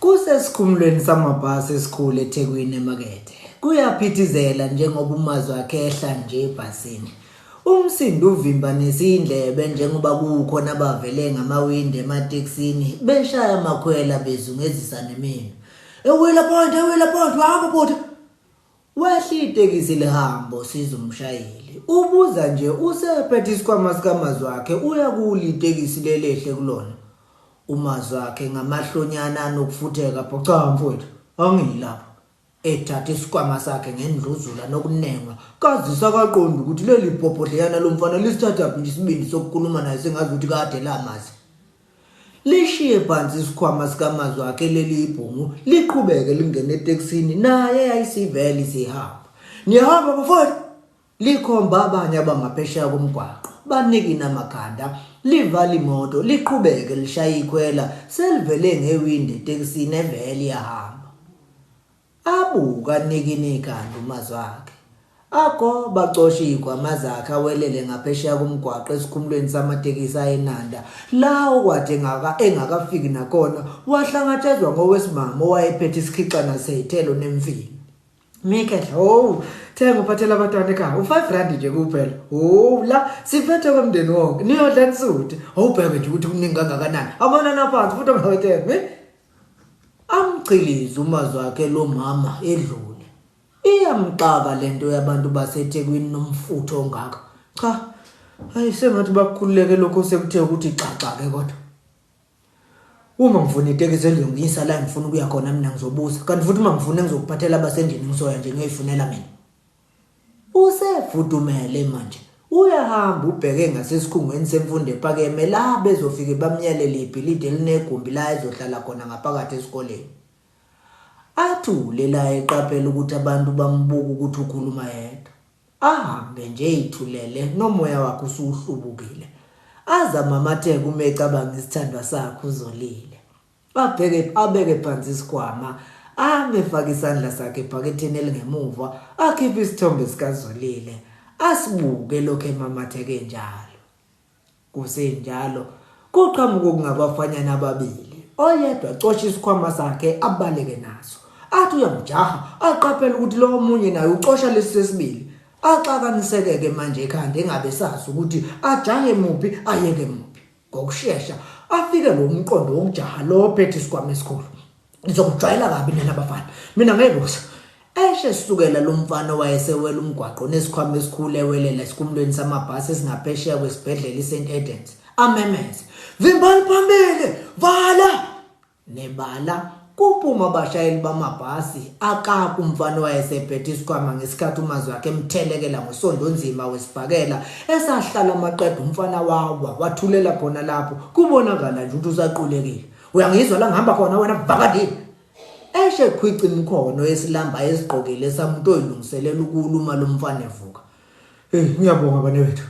Kusesikhumulweni samabhasi esikhulu eThekwini emakethe. Kuyaphithizela njengoba umazwi akhe ehla nje ebhasini. Umsindo uvimbanisa indlebe njengoba kukhona abavele ngamawindi ematekisini beshaya amakhwela bezungezisa nemino. Ewila point, ewila point, uhamba bhuti. Wehla itekisi lihambo siza umshayeli. Ubuza nje usephethe isikhwama sikamazwakhe uya kuli itekisi lelehle kulona. Umazwakhe ngamahlonyana anokufutheka pho cha mfowethu angiyilapho. Ethatha isikhwama sakhe ngendluzula nokunengwa kazisa akaqondi ukuthi leli bhobhodleyana lomfana lisithathaphi nje isibindi sokukhuluma naye sengazi ukuthi kade lamazi. Lishiye phansi isikhwama sikamazwi akhe leli ibhungu liqhubeke lingene etekisini naye yayisivele isihamba. Niyahamba bafowethu? Likhomba abanye abangaphesheya komgwaqo. Banikina amakhanda, livala imoto, liqhubeke lishaya ikhwela selivele ngewindi etekisini evele iyahamba. Abuka anikine ikhanda uMazwakhe. Agoba acoshe iy'gwama zakhe awelele ngaphesheya komgwaqo esikhumulweni samatekisi ayeNanda la okwathi engakafiki nakhona wahlangatshezwa ngowesimame owayephethe isikhixana sey'thelo nemfino. Mikhehla, howu, thenga uphathele abantwana ekhaya. U-five rand nje kuphela. Howu, la siphethe komndeni wonke. Niyodla nisuthe. Awubheke nje ukuthi kuningi kangakanani. Amanani aphansi futhi ongawethenga. Eh? Amchilize umazwi akhe lo mama edlule. Iyamxaka lento yabantu baseThekwini nomfutho ongaka. Cha, hayi sengathi bakukhululeke lokho sekuthe ukuthi xaxa ke kodwa. Uma ngifuna itekisi elizongiyisa la ngifuna ukuya khona mina ngizobuza. Kanti futhi uma ngifuna ngizokuphathela abasendlini ngizoya nje ngiyoyifunela mina. Usefudumele manje. Uyahamba ubheke ngasesikhungweni semfundo ephakeme la bezofike bamyalele ibhilidi elinegumbi la ezohlala khona ngaphakathi esikoleni. Athule la eqaphela ukuthi abantu bambuka ukuthi ukhuluma yedwa. Ahambe nje eyithulele nomoya wakhe usuhlubukile. Azamamatheke uma ecabanga isithandwa sakhe uZolile. Abheke abeke phansi isikhwama, ame efake isandla sakhe ebhaketheni elingemuva, akhiphe isithombe sikaZolile, asibuke lokhu emamatheke njalo. Kusenjalo, kuqhamuka okungabafanyana ababili, oyedwa acoshe isikhwama sakhe abaleke naso. Athi uyamjaha, aqaphele ukuthi lo omunye naye ucosha lesi sesibili. Axakanisekeke manje ekhanda engabe sazi ukuthi ajahe muphi ayeke muphi. Ngokushesha afike lo mqondo wokujaha lo ophethe isikhwama esikhulu. Ngizokujwayela kabi nina bafana. Mina ngeke kusa. Eshe sukela lo mfana owayesewela umgwaqo nesikhwama esikhulu ewelela esikhumulweni samabhasi esingaphesheya kwesibhedlela iSt Edens. Amemeze, "Vimbani phambili! Vala!" Nebala kuphuma abashayeli bamabhasi akaka umfana owayesephethe isikhwama ngesikhathi umazwi wakhe emthelekela ngosondo onzima wesibhakela esahlala amaqeda umfana wawa wathulela khona lapho kubonakala nje ukuthi usaqulekile. Uyangizwa la ngihamba khona wena vakadini. Eshe khwica imikhono yesilamba esigqokile samuntu oyilungiselela ukuluma lo mfana evuka. Hey ngiyabonga bane wethu.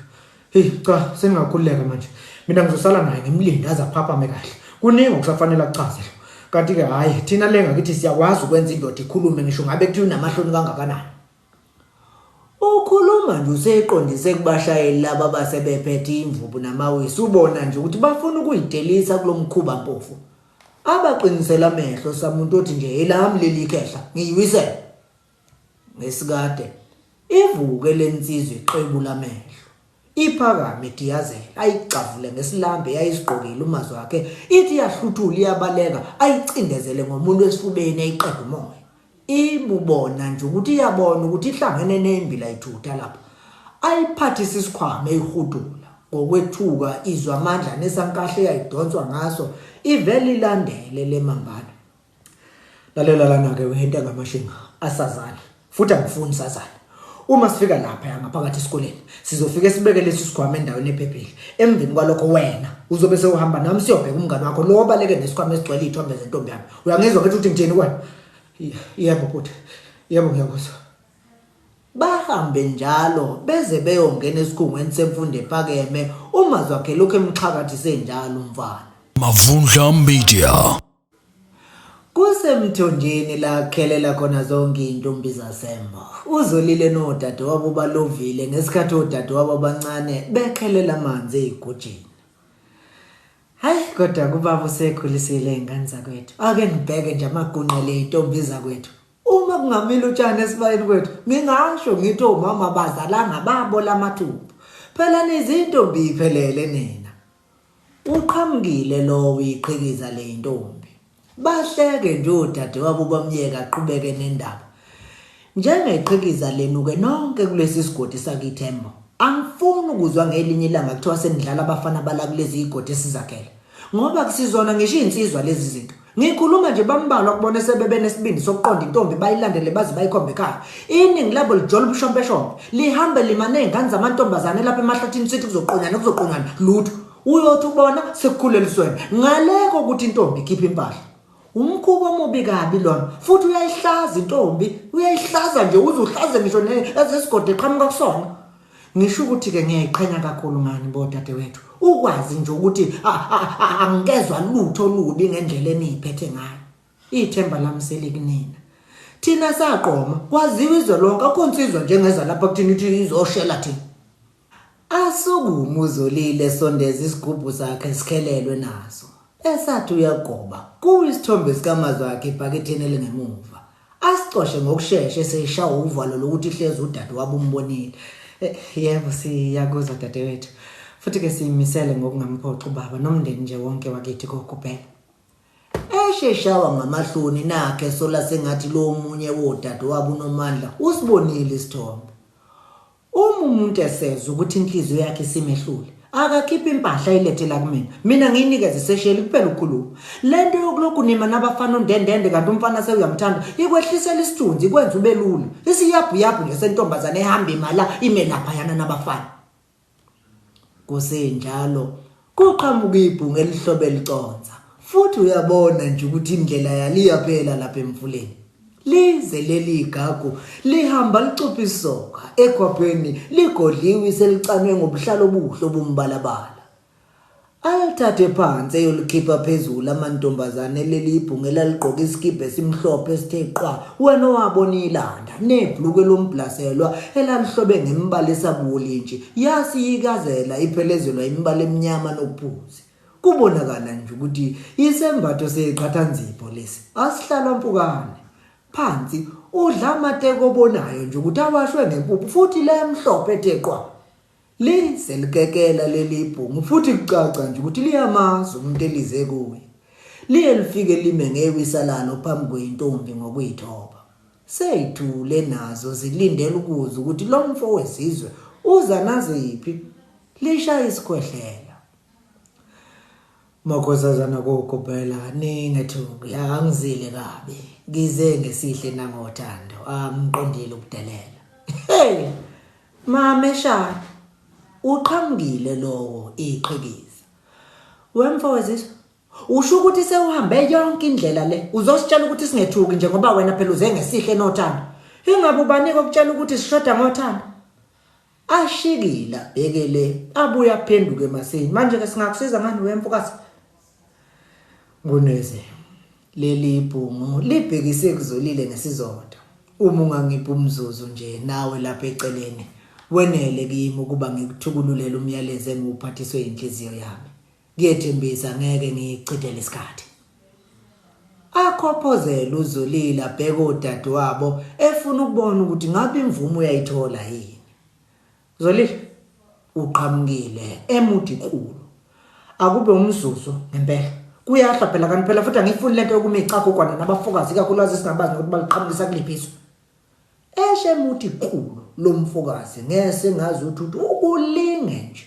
Hey cha sengingakhululeka manje. Mina ngizosala naye ngimlinde aze aphaphame kahle. Kuningi okusafanele akuchaze lo. Kanti ke hayi thina le ngakithi siyakwazi ukwenza indoda ikhulume ngisho ngabe kuthiwa unamahloni kangakanani. Ukhuluma nje useqondise kubashayeli laba abasebephethe imvubu namawisi ubona nje ukuthi bafuna ukuyidelisa kulomkhuba mpofu. Abaqinisela amehlo samuntu othi nje elami leli khehla ngiyiwisele. Ngesikade ivuke lensizwa iqebula amehlo. Iphakame idiyazela ayigxavule ngesilambe eyayisigqokile umazwi wakhe ithi iyahluthula iyabaleka ayicindezele ngomuntu esifubeni ayiqeda umoya. Imubona nje ukuthi iyabona ukuthi ihlangene nembila ithutha lapha. Ayiphathise isikhwama eyihudula ngokwethuka izwa amandla nesankahle eyayidonswa ngaso ivele ilandele le mambana. Lalela lana-ke wento engamashinga asazana futhi angifuni sazana. Uma sifika lapha ngaphakathi esikoleni sizofike sibeke lesi sikhwama endaweni ephephile. Emveni kwalokho wena uzobe sewuhamba nami siyobheka umngane wakho lo obaleke nesikhwama esigcwele iy'thombe zentombi yami. Uyangizwa ngithi ukuthi ngithini kuwena? Yebo bhuti, yebo ngiyakuzwa. Bahambe njalo beze beyongena esikhungweni semfundo ephakeme uMazwakhe lokhu emxhakathise njalo umfana. Mavundla Media. Kusemthonjeni la khelela khona zonke izintombi zasembo. Uzolile nodadewabo balovile ngesikhathi odadewabo abancane bekhelela amanzi ezigujini. Hayi kodwa kubaba usekhulisile ingane zakwethu. Ake ngibheke nje amagunqele intombi zakwethu. Uma kungamila utshani esibayeni kwethu, ngingasho ngithi omama bazalanga babo lamathumbu. Phela nizintombi iphelele nina. Uqhamukile lowo uyiqhikiza le ntombi. Bahleke nje odadewabo bamyeka aqhubeke nendaba. Njengeqhikiza lenu-ke nonke kulesi sigodi sakithi Embo. Angifuni ukuzwa ngelinye ilanga kuthiwa senidlala abafana bala kulezi igodi esizakhele. Ngoba kusizona ngisho iy'nsizwa lezi zinto. Ngikhuluma nje bambalwa kubona sebebe nesibindi sokuqonda intombi bayilandele baze bayikhombe ekhaya. Iningi labo lijola ubushompeshompe. Lihambe lima ney'ngane zamantombazane lapha emahlathini sithi kuzoqonyana kuzoqonyana lutho. Uyothi ubona sekukhuleliswene. Ngale kokuthi intombi ikhiphe impahla. Umkhuba omubi kabi lona futhi uyayihlaza intombi, uyayihlaza nje uze uhlaze ngisho ezesigodi eqhamuka kusona. Ngisho ukuthi-ke ngiyayiqhenya kakhulu ngani bodadewethu ukwazi nje ukuthi angikezwa lutho olubi ngendlela eniyiphethe ngayo. Ithemba lami selikunina. Thina saqoma kwaziwa izwe lonke akukho nsizwa njengeza lapha kuthina ithi izoshela thina. Asukume uZolile esondeza isigubhu sakhe sikhelelwe naso. Esathi uyagoba, kuwa isithombe sikamazwi akhe ebhaketheni elingemuva. Asicoshe ngokushesha eseshawa uvalo lokuthi hlezi udadewabo umbonile. Eh, yebo siyakuzwa dadewethu. Futhi ke siyimisele ngokungamphoxi ubaba nomndeni nje wonke wakithi kokubhela. Esheshawa ngamahloni nakhe sola sengathi lo munye wodadewabo uNomandla usibonile isithombe. Uma umuntu esezwa ukuthi inhliziyo yakhe isimehlule, akakhiphe impahla ayilethe la kumina. Mina ngiyinikeze isesheli kuphela ukukhuluma. Le nto yokulokhu nima nabafana undendende kanti umfana sewuyamthanda ikwehlisela isithunzi ikwenza ube lula. Isiyabhuyabhu nje sentombazane ehamba imala ime laphayana nabafana. Kusenjalo kuqhamuka ibhungu elihlobe liconsa futhi uyabona nje ukuthi indlela yaliyaphela lapha emfuleni. Lize leli gagu lihamba licupha isoka ekhwapheni ligodliwe selicanwe ngobuhlalo obuhle obumbalabala. Alithathe phansi eyolikhipha phezulu amantombazane leli ibhungu elaligqoke isikibha esimhlophe esithe qwa wena owabona ilanda nebhulukwe lomblaselwa elalihlobe ngemibala esabuwolintshi yasiyikazela iphelezelwa imibala emnyama nokuphuzi. Kubonakala nje ukuthi isembatho seqhathanzipho lesi asihlalwa mpukane. Phansi udla amateko obonayo nje ukuthi awashwe ngempuphu futhi lemhlophe ethe qwa. Lize likekela leli bhungu futhi kucaca nje ukuthi liyamazi umuntu elize kuye. Liye lifike lime ngewisa lalo phambi kwentombi ngokuyithoba. Seyithule nazo zilindele ukuzwa ukuthi lo mfo wezizwe uza naziphi. Lishaya isikhwehlela. Makhosazana kokopela ningethuki angizile kabi ngize ngesihle nangothando angiqondile ukudelela. Hey Mameshana uqhamukile lowo iqhikiza. Wemfowezizwe usho ukuthi sewuhambe yonke indlela le uzositshela ukuthi singethuki nje ngoba wena phela uze ngesihle nothando. Ingabe ubanike okutshela ukuthi sishoda ngothando? Ashikile abheke le abuye aphenduke emasini. Manje ke singakusiza ngani wemfokazi? Nguneze. Leli ibhungu libhekise kuzolile ngesizotha. Uma ungangipha umzuzu nje nawe lapha eceleni wenele kimi ukuba ngikuthukululele umyalezo engiwuphathiswe inhliziyo yami. Ngiyethembisa ngeke ngiyichithele isikhathi. Akhophozele uZolile abheke odadewabo efuna ukubona ukuthi ngabe imvume uyayithola yini. Zolile uqhamukile emuthi qulu. Akube umzuzu ngempela. Kuyahlwa phela kanti phela futhi angiyifuni lento yokuma icagugwana nabafokazi ikakhulukazi esingabazi nokuthi baliqhamukisa kuliphi izwe. Eshe emuthi qulu lo mfokazi ngese ngazi ukuthi ukulinge nje.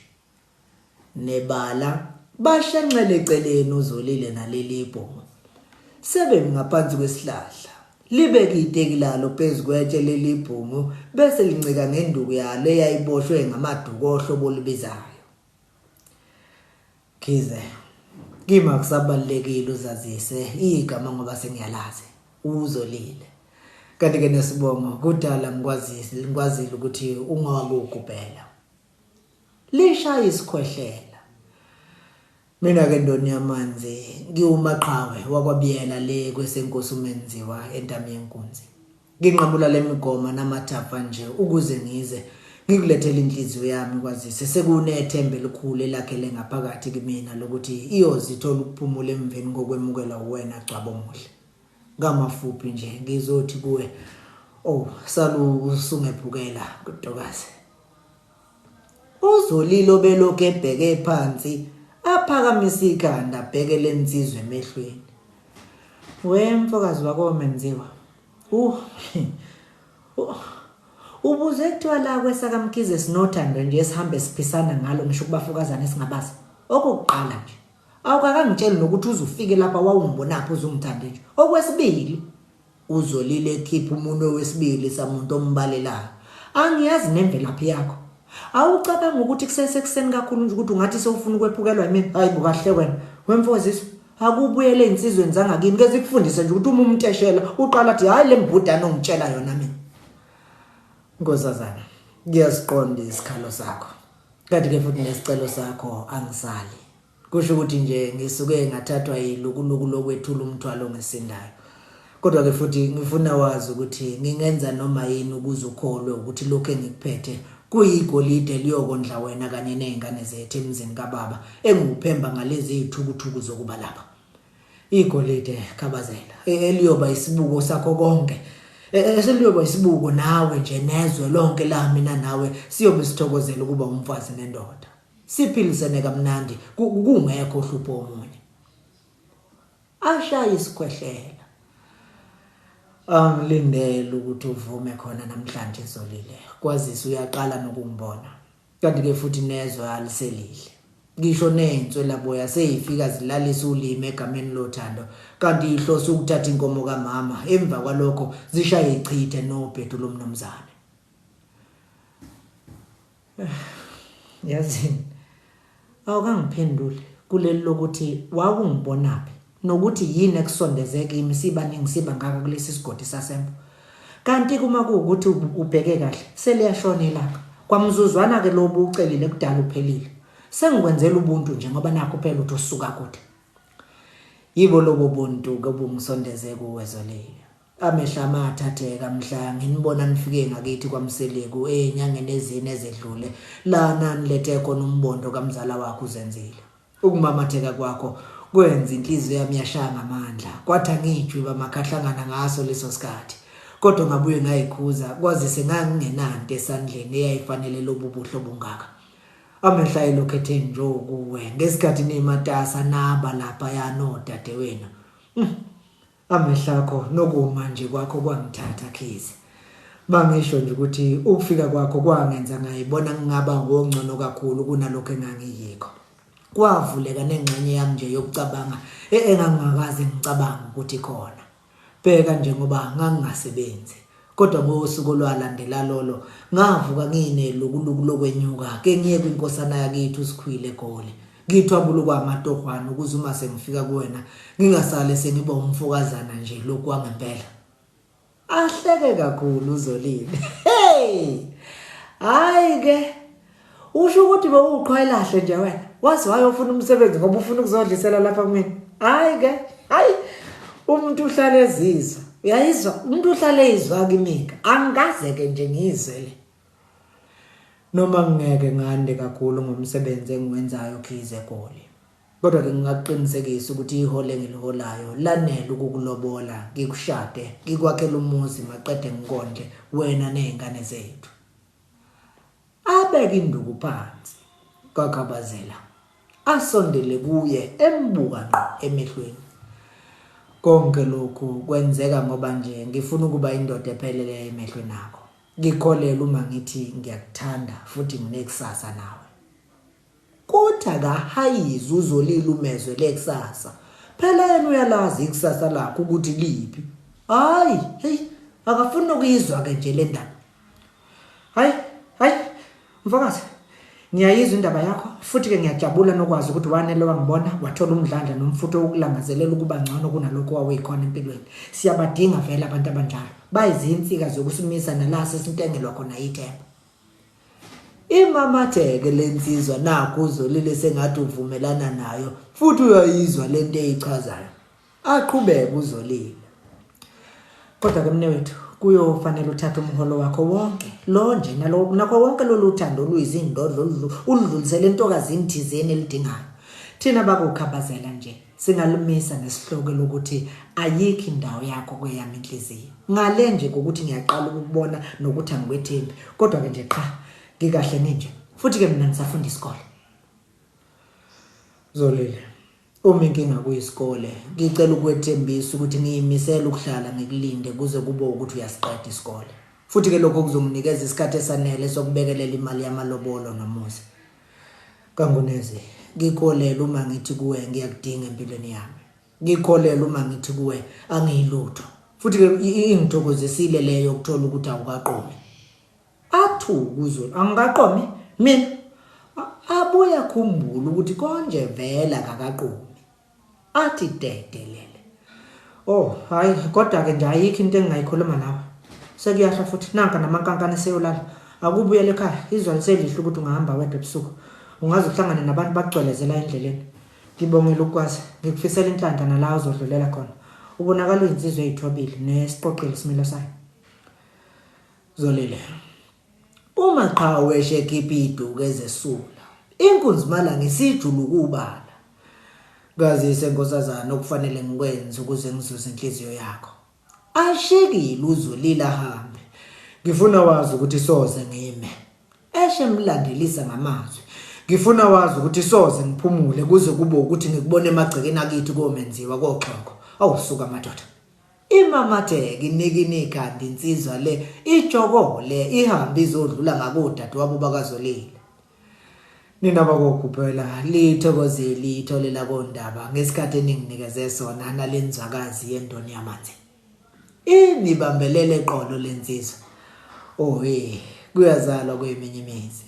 Nebala bashenxele eceleni uZolile naleli bhongo. Sebemi ngaphansi kwesihlahla. Libeke iteki lalo phezu kwetshe leli bhungu bese lincika ngenduku yalo eyayiboshwe ngamaduku ohlobo olubizayo. Khize, kimi akusabalulekile uzazise igama ngoba sengiyalazi. UZolile. Kanti-ke nesibongo kudala ngikwazise ngikwazile ukuthi ungowakugubhela. Lishaya isikhwehlela. Mina ke ndoni yamanzi ngiwumaqhawe wakwabiyela le kwesenkosi umenziwa entami yenkunzi. Nginqamula lemigoma namathafa nje ukuze ngize Ngikulethele inhliziyo yami kwazise sekunethemba elikhulu elakhele ngaphakathi kimina lokuthi iyozithola ukuphumula emveni kokwemukela uwena gcwaba omuhle. Ngamafuphi nje ngizothi kuwe oh salu usungephukela ntokazi. Uzolile obelokhu ebheke phansi aphakamise ikhanda abheke lensizwa emehlweni. We mfokazi wakomenziwa. Uh Ubuze kuthiwa la kwesakaMkhize sinothando nje esihambe siphisana ngalo ngisho kubafokazana esingabazi. Okokuqala nje awukakangitsheli nokuthi uze ufike lapha wawungibonaphi uzungithande nje. Okwesibili uzolile ekhipha umunwe wesibili samuntu ombalelayo. Angiyazi nemvelaphi yakho. Awucabanga ukuthi kusesekuseni kakhulu nje ukuthi ungathi sewufuna ukwephukelwa yimina? Hayi bo kahle wena. Wemfoziswa akubuyele ey'nsizweni zangakini ke zikufundise nje ukuthi uma umteshela uqala athi hhayi le mbhudane ongitshela yona mina nkosazana ngiyasiqonda isikhalo sakho kanti-ke futhi nesicelo sakho angisali kusho ukuthi nje ngisuke ngathathwa yilukuluku lokwethula umthwalo ongesindayo kodwa-ke futhi ngifuna wazi ukuthi ngingenza noma yini ukuze ukholwe ukuthi lokhu engikuphethe kuyigolide liyokondla wena kanye nezingane zethu emzini kababa engiwuphemba ngalezi zithukuthuku zokuba lapha igolide khabazela e, eliyoba isibuko sakho konke e, e, eseliyoba isibuko nawe nje nezwe lonke la mina nawe siyobe sithokozela ukuba umfazi nendoda siphilisene kamnandi kungekho hlupho omunye Ashaye isikhwehlela. Angilindele ukuthi uvume khona namhlanje Zolile. Kwazise uyaqala nokungibona. Kanti ke futhi nezwe aliselihle. Ngisho nenswelaboya seyifika zilalisa ulimi egameni lothando kanti ihlose ukuthatha inkomo kamama emva kwalokho zishaye ichithe nobhedu lomnumzane. Yazini awukangiphenduli kuleli lokuthi wawungibonaphi nokuthi yini ekusondeze kimi sibaningi siba ngaka kulesi sigodi sasembo. Kanti kuma kuwukuthi ubheke kahle seliyashona ilanga. Kwamzuzwana ke lobu ucelile kudala uphelile. Sengikwenzela ubuntu nje ngoba nakho phela uthi usuka kude. Yibo lobo buntu ke obungisondeze kuwe Zolile. Amehlo ami athatheka mhla nginibona nifike ngakithi kwaMseleku enyangeni ezine ezedlule la nanilethe khona umbondo kamzala wakho uZenzile. Ukumamatheka kwakho kwenza inhliziyo yami yashaya ngamandla kwathi angijwiba amakhahlangana ngaso leso sikhathi. Kodwa ngabuye ngayikhuza kwazise ngangingenanto esandleni eyayifanele lobu buhle obungaka. Amehlo ayelokhu ethe njo kuwe ngesikhathi nimatasa naba laphaya nodadewenu. Hmm. Amehlo akho nokuma nje kwakho kwangithatha Khizi. Bangisho nje ukuthi ukufika kwakho kwangenza ngayibona ngingaba ngongcono kakhulu kunalokho engangiyikho. Kwavuleka nengxenye yami nje yokucabanga e, engangingakaze ngicabanga ukuthi khona. Bheka nje ngoba ngangingasebenzi. Kodwa ngosuku olwalandela lolo ngavuka nginelukuluku lokwenyuka ke ngiye kwinkosana yakithi uSikhwile eGoli. Ngithwabulukwa amatohwana ukuze uma sengifika kuwena ngingasale sengiba umfokazana nje lokhu kwangempela. Ahleke kakhulu uZolile. Hey! Hayi ke usho ukuthi bewuqhwayelahle nje wena. Waze wayofuna umsebenzi ngoba ufuna ukuzodlisela lapha kumina. Hayi ke, hayi umuntu uhlale ezizwa. Uyayizwa? Umuntu uhlale ezizwa kimika. Angikaze ke nje ngiyizwe le. Noma ngingeke ngande kakhulu ngomsebenzi engiwenzayo Khize eGoli. Kodwa ke ngingakuqinisekisa ukuthi iholo engiliholayo lanele ukukulobola, ngikushade, ngikwakhele umuzi maqede ngikondle wena nezingane zethu. Abeke induku phansi kwaKhabazela asondele kuye embuka ngqo emehlweni. Konke lokhu kwenzeka ngoba nje ngifuna ukuba indoda ephelele emehlweni akho. Ngikholelwa uma ngithi ngiyakuthanda futhi nginekusasa nawe. Kuthi akahayizi uzolila umezwe lekusasa. Phela yena uyalazi ikusasa lakhe ukuthi liphi. Hayi, hey, akafuni nokuyizwa ke nje le ndaba. Hayi, hayi, mfokazi. Ngiyayizwa indaba yakho futhi ke ngiyajabula nokwazi ukuthi wanele wangibona wathola umdlandla nomfutho wokulangazelela ukuba ngcono kunalokho wawuyikhona empilweni. Siyabadinga vele abantu abanjalo. Bayizinsika zokusimisa nala sesintengelwa khona ithemba. Imamatheke lensizwa nakhu uzolile sengathi uvumelana nayo futhi uyayizwa lento eyichazayo. Aqhubeke uzolile. Kodwa ke mnewethu Kuyofanele uthathe umholo wakho wonke lo nje nalo nakho wonke lolu thando oluyizindodlo uludlulisele entokazini thizeni elidingayo. Thina bakukhabazela nje singalumisa ngesihloko lokuthi ayikho indawo yakho kweyami inhliziyo. Ngale nje kokuthi ngiyaqala ukukubona nokuthi angikwethembi kodwa ke nje qha ngikahle ninje. Futhi ke mina ngisafunda isikole. Zolile, uma inkinga kuyisikole, ngicela ukwethembisa ukuthi ngiyimisele ukuhlala ngikulinde kuze kube ukuthi uyasiqeda isikole. Futhi ke lokho kuzonginikeza isikhathi esanele sokubekelela imali yamalobolo nomuzi. Kangunezi, ngikholelwa uma ngithi kuwe ngiyakudinga empilweni yami. Ngikholelwa uma ngithi kuwe angiyilutho. Futhi ke ingithokozisile leyo ukuthola ukuthi awukaqomi. Athuke uZulu, angikaqomi mina. Abuye akhumbule ukuthi konje vele akakaqomi. Athi dedelele. Oh, hayi kodwa ke nje ayikho into engingayikhuluma nawe. Sekuyahla futhi nanka namankankane seyolala. Akubuyele ekhaya, izwa liselihle ukuthi ungahamba wedwa ebusuku. Ungaze uhlangane nabantu bakugcwelezela endleleni. Ngibongela ukukwazi. Ngikufisela inhlanhla nala ozodlulela khona. Ubonakala uyinsizwa eyithobile nesiqoqile isimilo sayo. Zolile. Uma qhawe eshekhipha iduku ezesula. Inkunzi malanga isijula ukubala. Ngazise nkosazana okufanele ngikwenze ukuze ngizuze inhliziyo yakho. Ashikile uZolile ahambe. Ngifuna wazi ukuthi soze ngime. Eshe emlandelisa ngamazwi. Ngifuna wazi ukuthi soze ngiphumule kuze kube ukuthi ngikubone emagcekeni akithi komenziwa koxhoko. Awusuka madoda. Imamatheke inikina ikhanda insizwa le ijokole ihambe izodlula ngakodadewabo bakaZolile. Nina bakogubhela lithokozile ithole lakondaba ngesikhathi eninginikeze sona nalenzwakazi yendoni yamanzi. Inibambelele eqolo lensizwa. Oh hey, kuyazalwa kweminye imizi.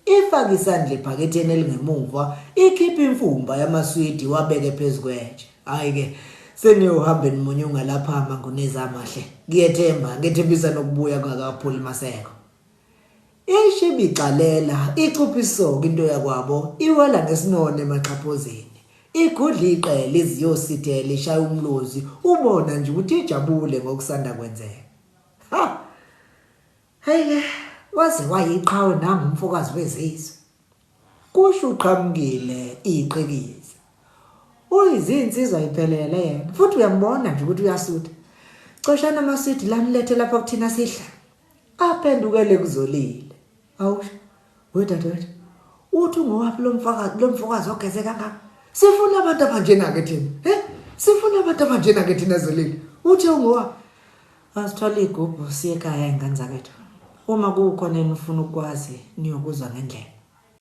Ifake isandla ephaketheni elingemuva, ikhiphe imfumba yamaswidi iwabeke phezu kwetshe. Hhayi-ke, seniyohambe nimunyunga lapha mangunezi amahle. Ngiyethemba, ngethembisa nokubuya kungakapholi maseko. Isho ibixalela, icupha isoka into yakwabo, iwela ngesinono emaxhaphozini. Igudla iqele iziyosithela ishaya umlozi, ubona nje ukuthi ijabule ngokusanda kwenzeka. Ha! Hey-ke, waze wayiqhawe nangu umfokazi wezizwe. Kusho uqhamukile iqhikiza. Uyizinsizwa iphelele yena futhi uyambona nje ukuthi uyasutha. Coshana amaswidi la nilethe lapha kuthina sidla. Aphendukele kuzolile. Awusho, we dadewethu, uthi ungowaphi lo mfakazi lo mfokazi ogeze kangaka? Sifuna abantu abanjena ke thina. He? Sifuna abantu abanjena ke thina Zolile. Uthi ungowaphi? Asithwale igubhu siye ekhaya ingane zakwethu. Uma kukhona enifuna ukwazi niyokuzwa ngendlela.